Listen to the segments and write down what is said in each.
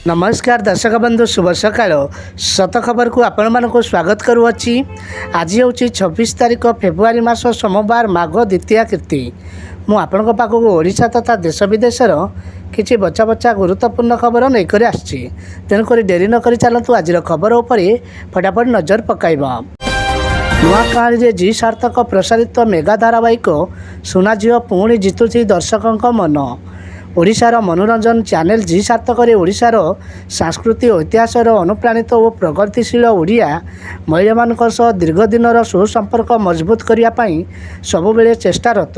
ନମସ୍କାର ଦର୍ଶକ ବନ୍ଧୁ, ଶୁଭ ସକାଳ। ସତ ଖବରକୁ ଆପଣମାନଙ୍କୁ ସ୍ୱାଗତ କରୁଅଛି। ଆଜି ହେଉଛି 26 ତାରିଖ, ଫେବୃଆରୀ ମାସ, ସୋମବାର, ମାଘ ଦ୍ୱିତୀୟା ତିଥି। ମୁଁ ଆପଣଙ୍କ ପାଖକୁ ଓଡ଼ିଶା ତଥା ଦେଶ ବିଦେଶର କିଛି ବଛା ବଛା ଗୁରୁତ୍ୱପୂର୍ଣ୍ଣ ଖବର ନେଇକରି ଆସିଛି। ତେଣୁକରି ଡେରି ନକରି ଚାଲନ୍ତୁ, ଆଜିର ଖବର ଉପରେ ଫଟାଫଟ ନଜର ପକାଇବା। ନୂଆ କାହାଣୀରେ ଜି ସାର୍ଥକ ପ୍ରସାରିତ ମେଗା ଧାରାବାହିକ ସୁନା ଝିଅ ପୁଣି ଜିତୁଛି ଦର୍ଶକଙ୍କ ମନ। ଓଡ଼ିଶାର ମନୋରଞ୍ଜନ ଚ୍ୟାନେଲ ଜି ସାର୍ଥକରେ ଓଡ଼ିଶାର ସାଂସ୍କୃତିକ ଇତିହାସର ଅନୁପ୍ରାଣିତ ଓ ପ୍ରଗତିଶୀଳ ଓଡ଼ିଆ ମହିଳାମାନଙ୍କ ସହ ଦୀର୍ଘ ଦିନର ସୁସମ୍ପର୍କ ମଜବୁତ କରିବା ପାଇଁ ସବୁବେଳେ ଚେଷ୍ଟାରତ।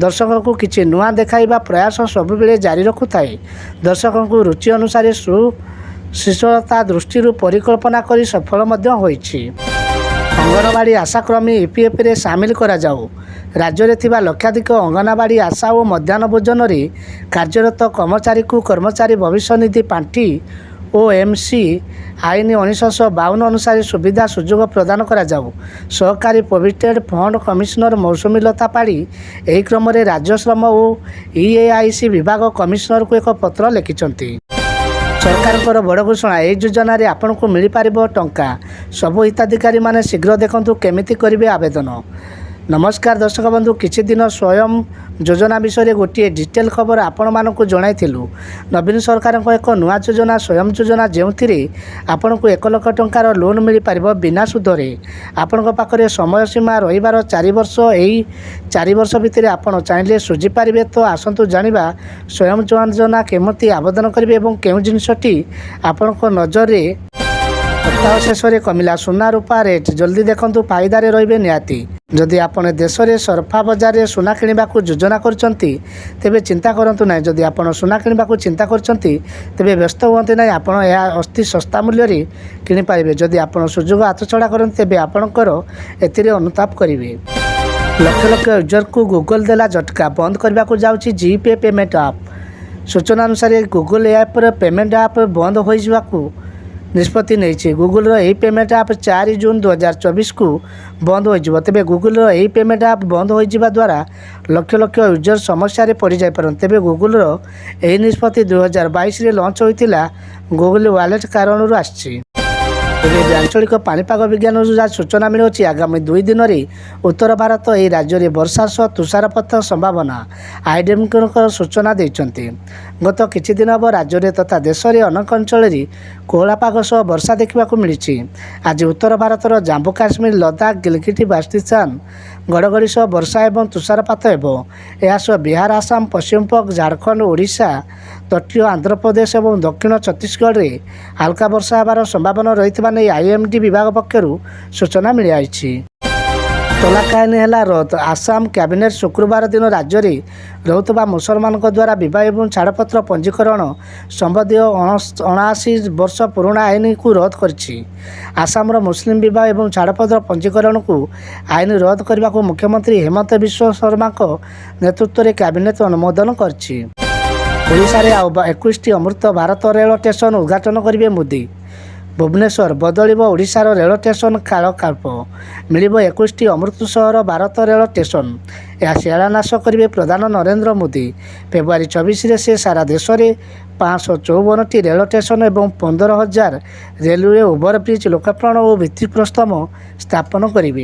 ଦର୍ଶକଙ୍କୁ କିଛି ନୂଆ ଦେଖାଇବା ପ୍ରୟାସ ସବୁବେଳେ ଜାରି ରଖୁଥାଏ। ଦର୍ଶକଙ୍କୁ ରୁଚି ଅନୁସାରେ ସୃଜନଶୀଳତା ଦୃଷ୍ଟିରୁ ପରିକଳ୍ପନା କରି ସଫଳ ମଧ୍ୟ ହୋଇଛି। ଅଙ୍ଗନବାଡ଼ି ଆଶାକର୍ମୀ ଇପିଏଫ୍ରେ ସାମିଲ କରାଯାଉ। ରାଜ୍ୟରେ ଥିବା ଲକ୍ଷାଧିକ ଅଙ୍ଗନବାଡ଼ି, ଆଶା ଓ ମଧ୍ୟାହ୍ନ ଭୋଜନରେ କାର୍ଯ୍ୟରତ କର୍ମଚାରୀଙ୍କୁ କର୍ମଚାରୀ ଭବିଷ୍ୟନିଧି ପାଣ୍ଠି ଓ ଏମ୍ ସି ଆଇନ 1952 ଅନୁସାରେ ସୁବିଧା ସୁଯୋଗ ପ୍ରଦାନ କରାଯାଉ। ସହକାରୀ ପ୍ରୋଭିଡେଣ୍ଟ ଫଣ୍ଡ କମିଶନର ମୌସୁମୀ ଲତା ପାଢ଼ୀ ଏହି କ୍ରମରେ ରାଜ୍ୟ ଶ୍ରମ ଓ ଇଏସ୍ଆଇସି ବିଭାଗ କମିଶନରଙ୍କୁ ଏକ ପତ୍ର ଲେଖିଛନ୍ତି। ସରକାରଙ୍କର ବଡ଼ ଘୋଷଣା, ଏହି ଯୋଜନାରେ ଆପଣଙ୍କୁ ମିଳିପାରିବ ଟଙ୍କା। ସବୁ ହିତାଧିକାରୀମାନେ ଶୀଘ୍ର ଦେଖନ୍ତୁ କେମିତି କରିବେ ଆବେଦନ। ନମସ୍କାର ଦର୍ଶକ ବନ୍ଧୁ, କିଛି ଦିନ ସ୍ୱୟଂ ଯୋଜନା ବିଷୟରେ ଗୋଟିଏ ଡିଟେଲ୍ ଖବର ଆପଣମାନଙ୍କୁ ଜଣାଇଥିଲୁ। ନବୀନ ସରକାରଙ୍କ ଏକ ନୂଆ ଯୋଜନା ସ୍ୱୟଂ ଯୋଜନା, ଯେଉଁଥିରେ ଆପଣଙ୍କୁ 1 ଲକ୍ଷ ଟଙ୍କାର ଲୋନ୍ ମିଳିପାରିବ ବିନା ସୁଧରେ। ଆପଣଙ୍କ ପାଖରେ ସମୟ ସୀମା ରହିବାର 4 ବର୍ଷ। ଏହି 4 ବର୍ଷ ଭିତରେ ଆପଣ ଚାହିଁଲେ ସୁଝିପାରିବେ। ତ ଆସନ୍ତୁ ଜାଣିବା, ସ୍ୱୟଂ ଯୋଜନା କେମିତି ଆବେଦନ କରିବେ ଏବଂ କେଉଁ ଜିନିଷଟି ଆପଣଙ୍କ ନଜରରେ। ସପ୍ତାହ ଶେଷରେ କମିଲା ସୁନା ରୂପା ରେଟ୍, ଜଲ୍ଦି ଦେଖନ୍ତୁ, ଫାଇଦାରେ ରହିବେ ନିହାତି। ଯଦି ଆପଣ ଦେଶରେ ସରଫା ବଜାରରେ ସୁନା କିଣିବାକୁ ଯୋଜନା କରୁଛନ୍ତି, ତେବେ ଚିନ୍ତା କରନ୍ତୁ ନାହିଁ। ଯଦି ଆପଣ ସୁନା କିଣିବାକୁ ଚିନ୍ତା କରୁଛନ୍ତି, ତେବେ ବ୍ୟସ୍ତ ହୁଅନ୍ତୁ ନାହିଁ। ଆପଣ ଏହା ଅତି ଶସ୍ତା ମୂଲ୍ୟରେ କିଣିପାରିବେ। ଯଦି ଆପଣ ସୁଯୋଗ ହାତଛଡ଼ା କରନ୍ତି, ତେବେ ଆପଣଙ୍କର ଏଥିରେ ଅନୁତାପ କରିବେ। ଲକ୍ଷ ଲକ୍ଷ ୟୁଜରଙ୍କୁ ଗୁଗଲ ଦେଲା ଝଟକା, ବନ୍ଦ କରିବାକୁ ଯାଉଛି ଜି ପେ ପେମେଣ୍ଟ ଆପ୍। ସୂଚନା ଅନୁସାରେ, ଗୁଗଲ ଆପ୍ର ପେମେଣ୍ଟ ଆପ୍ ବନ୍ଦ ହୋଇଯିବାକୁ ନିଷ୍ପତ୍ତି ନେଇଛି। ଗୁଗଲର ଏହି ପେମେଣ୍ଟ ଆପ୍ 4 ଜୁନ୍ 2024କୁ ବନ୍ଦ ହୋଇଯିବ। ତେବେ ଗୁଗଲର ଏହି ପେମେଣ୍ଟ ଆପ୍ ବନ୍ଦ ହୋଇଯିବା ଦ୍ୱାରା ଲକ୍ଷ ଲକ୍ଷ ୟୁଜର ସମସ୍ୟାରେ ପଡ଼ିଯାଇପାରନ୍ତି। ତେବେ ଗୁଗଲର ଏହି ନିଷ୍ପତ୍ତି 2022ରେ ଲଞ୍ଚ ହୋଇଥିଲା ଗୁଗଲ ୱାଲେଟ୍ କାରଣରୁ ଆସିଛି। ଏବେ ଆଞ୍ଚଳିକ ପାଣିପାଗ ବିଜ୍ଞାନରୁ ଯାହା ସୂଚନା ମିଳୁଛି, ଆଗାମୀ 2 ଦିନରେ ଉତ୍ତର ଭାରତ ଏହି ରାଜ୍ୟରେ ବର୍ଷା ସହ ତୁଷାରପାତ ସମ୍ଭାବନା ଆଇଏମଡିଙ୍କ ସୂଚନା ଦେଇଛନ୍ତି। ଗତ କିଛି ଦିନ ହେବ ରାଜ୍ୟରେ ତଥା ଦେଶରେ ଅନେକ ଅଞ୍ଚଳରେ କୋହଲା ପାଗ ସହ ବର୍ଷା ଦେଖିବାକୁ ମିଳିଛି। ଆଜି ଉତ୍ତର ଭାରତର ଜାମ୍ମୁ କାଶ୍ମୀର, ଲଦାଖ, ଗିଲଗିଟ ବାଲ୍ଟିସ୍ତାନ ଘଡ଼ଘଡ଼ି ସହ ବର୍ଷା ଏବଂ ତୁଷାରପାତ ହେବ। ଏହା ସହ ବିହାର, ଆସାମ, ପଶ୍ଚିମବଙ୍ଗ, ଝାଡ଼ଖଣ୍ଡ, ଓଡ଼ିଶା, ତଟୀୟ ଆନ୍ଧ୍ରପ୍ରଦେଶ ଏବଂ ଦକ୍ଷିଣ ଛତିଶଗଡ଼ରେ ହାଲକା ବର୍ଷା ହେବାର ସମ୍ଭାବନା ରହିଥିବା ନେଇ ଆଇଏମଡି ବିଭାଗ ପକ୍ଷରୁ ସୂଚନା ମିଳିଯାଇଛି। ତଲାକ ଆଇନ ହେଲା ରଦ୍ଦ। ଆସାମ କ୍ୟାବିନେଟ୍ ଶୁକ୍ରବାର ଦିନ ରାଜ୍ୟରେ ରହୁଥିବା ମୁସଲମାନଙ୍କ ଦ୍ୱାରା ବିବାହ ଏବଂ ଛାଡ଼ପତ୍ର ପଞ୍ଜୀକରଣ ସମ୍ବନ୍ଧୀୟ 79 ବର୍ଷ ପୁରୁଣା ଆଇନକୁ ରଦ୍ଦ କରିଛି। ଆସାମର ମୁସଲିମ ବିବାହ ଏବଂ ଛାଡ଼ପତ୍ର ପଞ୍ଜୀକରଣକୁ ଆଇନ ରଦ୍ଦ କରିବାକୁ ମୁଖ୍ୟମନ୍ତ୍ରୀ ହେମନ୍ତ ବିଶ୍ୱ ଶର୍ମାଙ୍କ ନେତୃତ୍ୱରେ କ୍ୟାବିନେଟ୍ ଅନୁମୋଦନ କରିଛି। ଓଡ଼ିଶାରେ ଆଉ 21ଟି ଅମୃତ ଭାରତ ରେଳ ଷ୍ଟେସନ ଉଦ୍ଘାଟନ କରିବେ ମୋଦି। ଭୁବନେଶ୍ୱର, ବଦଳିବ ଓଡ଼ିଶାର ରେଳ ଷ୍ଟେସନ କାଳକାଳ୍ପ। ମିଳିବ 21ଟି ଅମୃତ ସହର ଭାରତ ରେଳ ଷ୍ଟେସନ। ଏହା ଶିଳାନ୍ୟାସ କରିବେ ପ୍ରଧାନ ନରେନ୍ଦ୍ର ମୋଦି। ଫେବୃଆରୀ 26ରେ ସେ ସାରା ଦେଶରେ 554ଟି ରେଳ ଷ୍ଟେସନ ଏବଂ 15,000 ରେଲୱେ ଓଭରବ୍ରିଜ୍ ଲୋକାର୍ପଣ ଓ ଭିତ୍ତିପ୍ରସ୍ତର ସ୍ଥାପନ କରିବେ।